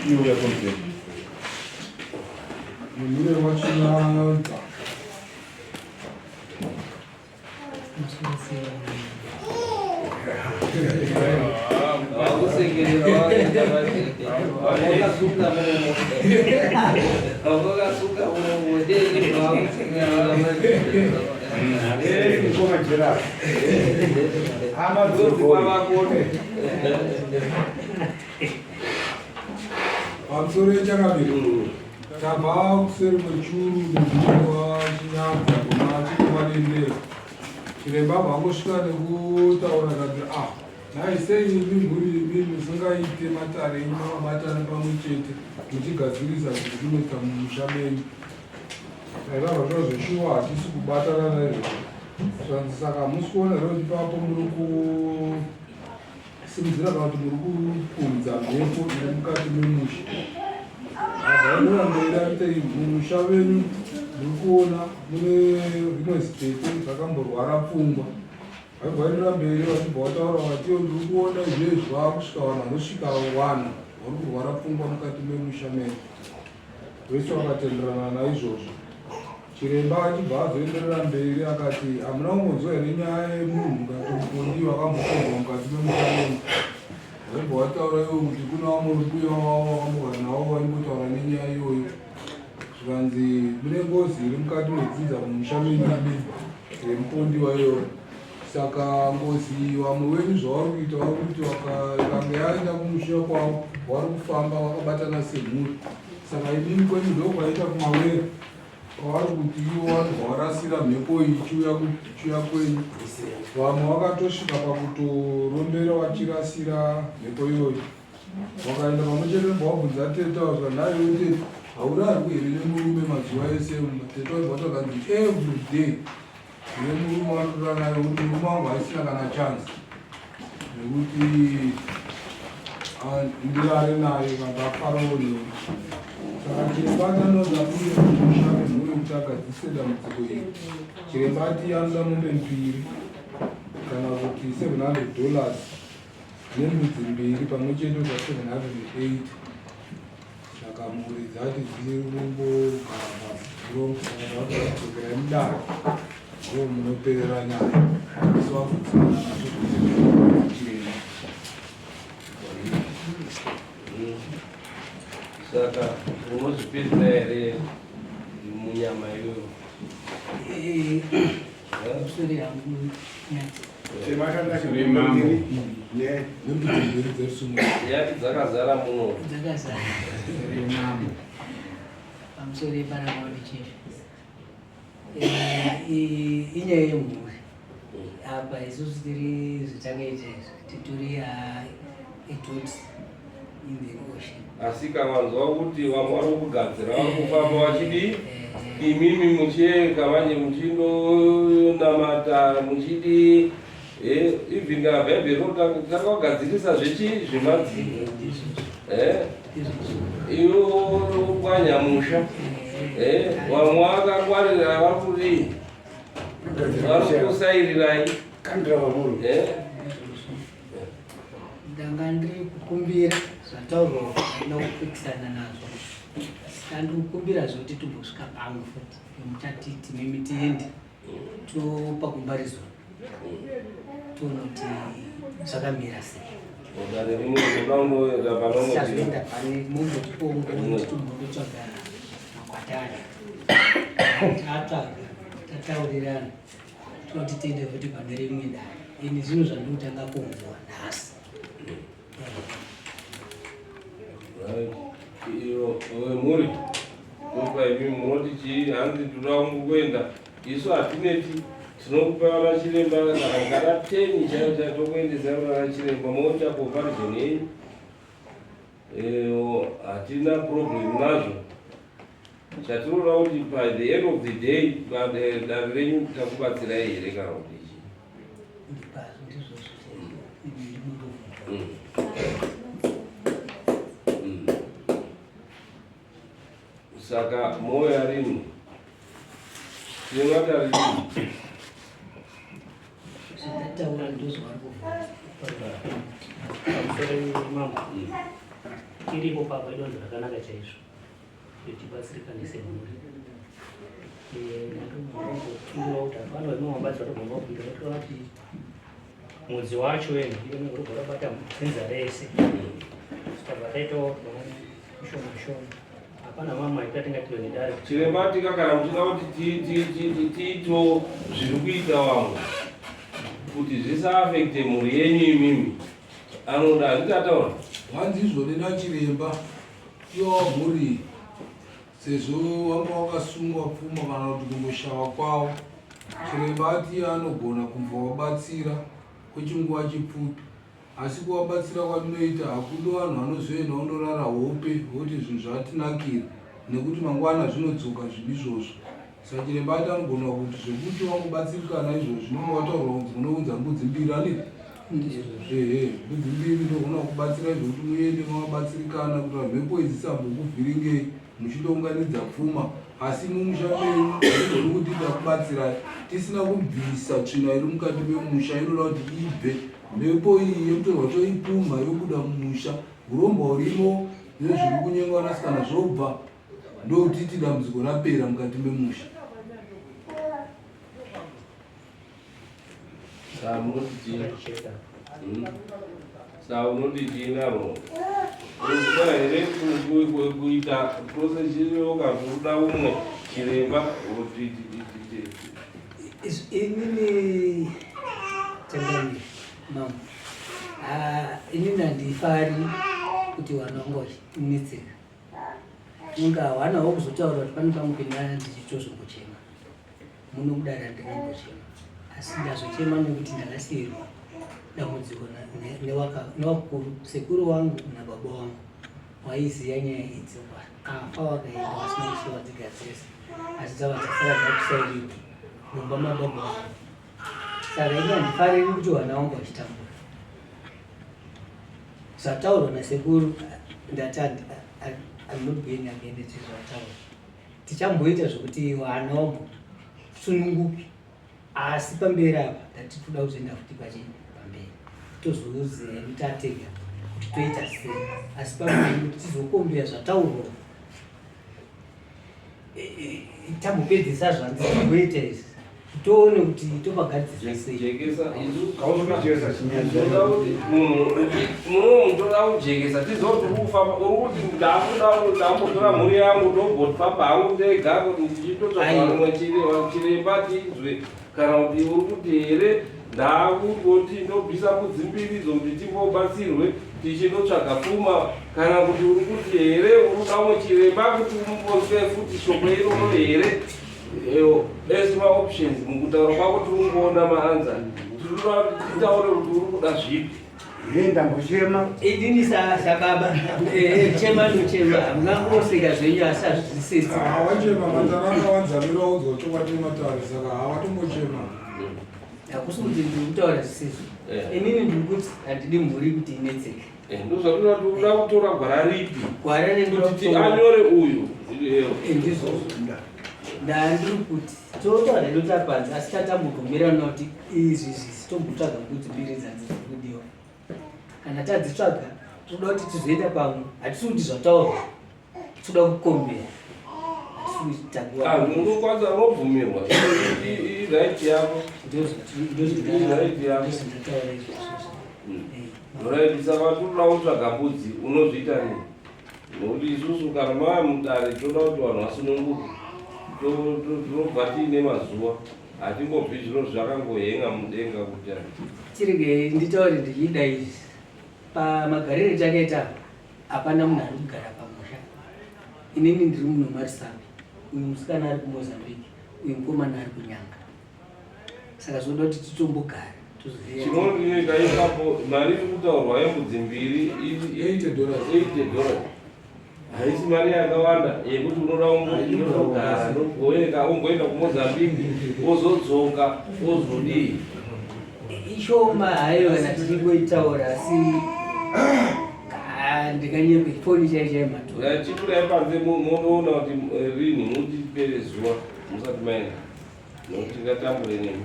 Iuya complain. Mune wachinyanza. Pamusoro yechakabiri tabva kuseri kwechuru nezvinyorwa chinyadza kuna chiremba dendera. Chiremba abva angosvika nekutaura kati ah nhai sei imi mhuri imi musingaite matare enyu makabatana pamwe chete muchigadzirisa zviri kunetsa mumusha menyu. Tairava zviro zveshuwa hatisi kubatana naizvozvo. Zvanzi saka hamusi kuona here kuti ipapo muri kusimudzira kana kuti muri kupunza mhepo iri mukati memusha. Abva mberi achiti mumusha venyu muri kuona mune rimwe zitete rakamborwara pfungwa. Vaibva vaenderera mberi vachibva vataura vati ndiri kuona izvezvi vakusvika vanhu vanosvika wana vari kurwara pfungwa mukati memusha menyu. Vese vakatenderana naizvozvo. Chiremba achibva azoenderera mberi akati, hamuna kumbonzwa here nyaya yemunhu mukati mupondi vakambopondwa mukati memusha menyu? Vaibva vataura ivo kuti kuna vamwe mbuya vavo vakambogara navo vaimbotaura nenyaya iyoyo. Zvikanzi mune ngozi iri mukati medzinza mumusha menyu imi yemupondiwa iyoyo. Saka ngozi iyi vamwe venyu zvavari kuita vari kuti vakange yaenda kumusha kwavo vari kufamba vakabatana semhuri. Saka imimi kwenyu ndokwaita kumawere kwavari kuti ivo vanobva varasira mhepo iyi ichiuya kwenyu. Vamwe vakatosvika pakutorombera vachirasira mhepo iyoyo. Wakaenda pamwe chete ndobva wabvunza tete wazwa nhaiwe tete haurarwi here nemurume mazuva ese tete waibva watokanzi every day Iwe murume wanotora naye kuti murume wangu haisina kana chance nekuti ah, ndirare naye kana kuti afarawo neni saka chiremba anoda uye musha nemhuri kuti agadzise dambudziko iri chiremba ati anoda mombe mbiri kana kuti 700 dollars nembudzi mbiri pamwe chete kuita 780 Saka mhuri dzati dziri kungogara pasi dzironga saka zvakudzokerai mudare ndo munoperera nyaya asi vakudzana nazvo zvose chiremba. Saka unozvipedza here munyama iyoyo? Sorry hangu nyati. Nyati dzakazara muno. Dzakazara. Pamusoro yeparamaoni chief. Eh, inyaya yemhuri. Apa isusu tiri zvitakaita izvi titori a dot in the ocean. Asi kavanzwa kuti vamwe vari kugadzira vari kufamba vachidii? Imimi muchieka manje muchindonamata muchidii? Eh, even kana bhaibheri rinotanga kugadzirisa zvechi zvemadziro. Eh? Iwe upwanya musha. Eh, vamwe vakangwarira vari kudii? Vari kusairirai. Kandira vamuri. Eh? Ndanga ndiri kukumbira zvataurwa handina kupikisana nazvo saka ndiri kukumbira zvekuti timbosvika pamwe futi muchatiti mimi tiende topa kumbarizo toona kuti zvakamira sei tichazoenda pane mumbotipowo nguva kuti timbondotsvaga makwatari tatsvaga tataurirana Tinoti tiende futi pane rimwe dare. Ini zvinhu zvandikutanga kunzwa nhasi. Right. Iyo wemhuri topa imi munoti chii hanzi toda kungoenda isu hatineti tinokupa vana chiremba kana kana teni chaiyo chaiyo tokuendesai vana chiremba moita comparison yenyu hatina problem nazvo Chatinoda kuti by the end of the day dare renyu takubatsirai here kana kuti chii? Saka moyo rini tine matare rini Zvandataura ndozvavari kubvunza. Pamusoro mambo. Iripo papa idonzo rakanaka chaizvo kuti tibatsirikane semhuri. Ndatomboturawo kuti hapana vamwe mabatsira togona kuita totora kuti mudzi wacho wena unogona kubata dzinza rese. Tabva taitawo shoma shoma. Hapana mama aita tingatiwe nedare. Chiremba tika kana muchida kuti tiitewo zviri kuita vamwe kuti zvisaafekte mhuri yenyu imimi anoda handiti ataura Hanzi izvoni nachiremba iwawa mhuri sezvo vanga vakasungwa pfuma kana kuti kumboshava kwavo. Chiremba ati iye anogona kumbovabatsira kwechinguva chipfupi asi kuvabatsira kwatinoita hakudo vanhu vanozoenda vondorara hope voti zvinhu zvatinakira nekuti mangwana zvinodzoka zvinhu izvozvo. Saka chiremba ati anogona kuti zvekuti wangobatsirikana izvozvo zvinonge wataurwa kunzi munounza mbudzi mbiri aniti ehe mbudzi mbiri ndogona kubatsira izvo kuti muende mavabatsirikana kuti mhepo idzi dzisambokuvhiringei muchindounganidza pfuma asi mumusha menyu hatigoni kuti takubatsirai tisina kubvisa tsvina iri mukati memusha inoda kuti ibve mhepo iyi yekutorwa toipumha yobuda mumusha urombwa urimo nezviri kunyenga vanasikana zvobva ndokutiti dambudziko rapera mukati memusha. Saa munoti chii? Saa unoti chii naro? Unoda here kuita process iyo kana kuda umwe chiremba kuti Inini changamire mama, inini handifari kuti vana vangu vachinetseka. Inga hwanawo kuzotaura kuti pane pamwe penyaya ndichitozongochema muno mudare handingambochema asi ndazochema nekuti ndakasiirwa dambudziko nevakuru sekuru wangu nababa wangu waiziva nyaya idzi vakafa vakaenda vasina kusiya vadzigadzirisa asi dzava dzasara dzakusairirwa mumba mababa wangu saka ini handifariri kuti vana vangu vachitambura Zvataurwa nasekuru ndati I'm not going against zvataurwa. Tichamboita zvekuti vana vambosununguke asi pamberi apa ndati toda kuzoenda futi pachii pamberi tozoziva hedu tatega kuti toita sei asi pamberi kuti tizokombera zvataurwa tambopedzesa zvanzi kuita izvi toone kuti topagadzirisa sei. Jekesa isu toda kuti munhu munhu toda kujekesa tizive kuti uri kufamba uri kuti ndakuda ndambotora mhuri yangu ndombofamba hangu ndega ndichitotsvaga rimwe chiremba tinzwe kana kuti uri kuti here ndakungoti ndobvisa mbudzi mbiri idzo kuti timbobatsirwe tichinotsvaga pfuma kana kuti uri kuti here uri kuda umwe chiremba kuti umbonzwe futi shoko iroro here ese maoptions mukutaura kwako tiri kungoona maanza tiri kuda kuti titaure kuti uri kuda zvipi. Hee ndambochema. Inini sababa chema ndochema hamungangoseka zvenyu asi hazvisetsi. Hawachema matare akawanza mira udzwa chokwadi nematare saka hawatombochema. Hakusi kuti ndiri kutaura zvisizvo. Inini ndiri kuti handidi mhuri kuti inetseke. Ndozvatinoda kuti uda kutora gwara ripi? Gwara rendoda Kuti kutora. anyore uyu. Ndizvozvo. Ndandiri kuti totaura hedu tapanze asi tatambogumira kuti izvi izvi tombotsvaga mbudzi mbiri dzanzi dziri kudiwa. Kana tadzitsvaga toda kuti tizoenda pamwe hatisi kuti zvataurwa toda kukombera hatisi kuti tapiwa. Unokwanisa unobvumirwa iright yako. Right yako. Ndozvandataura izvozvo. Right, saka toda kutsvaga mbudzi unozviita nei? Nokuti isusu kana mava mudare toda kuti vanhu vasununguke. Tinobva tiine mazuva hatingobvi zviro zvakangohenga mudenga kuti Chirege nditaure ndichida izvi. Pamagariro takaita apa hapana munhu ari kugara pamusha. Inini ndiri muno maRusape, uyu musikana ari kuMozambique, uyu mukomana ari kuNyanga. Saka zvinoda kuti titombogara tozoziva. Chinondineta ipapo mari iri kutaurwa yembudzi mbiri $80. $80 haisi mari yakawanda yekuti unoda kungogara ndogoenda umboenda kuMozambique wozodzoka wozodii. Ishoma hayo kana tichingoitaura asi ndikanyepe foni chai chai matora. Chiburai panze munoona kuti rini mutipere zuva musati maenda nokuti tingatambure nemi.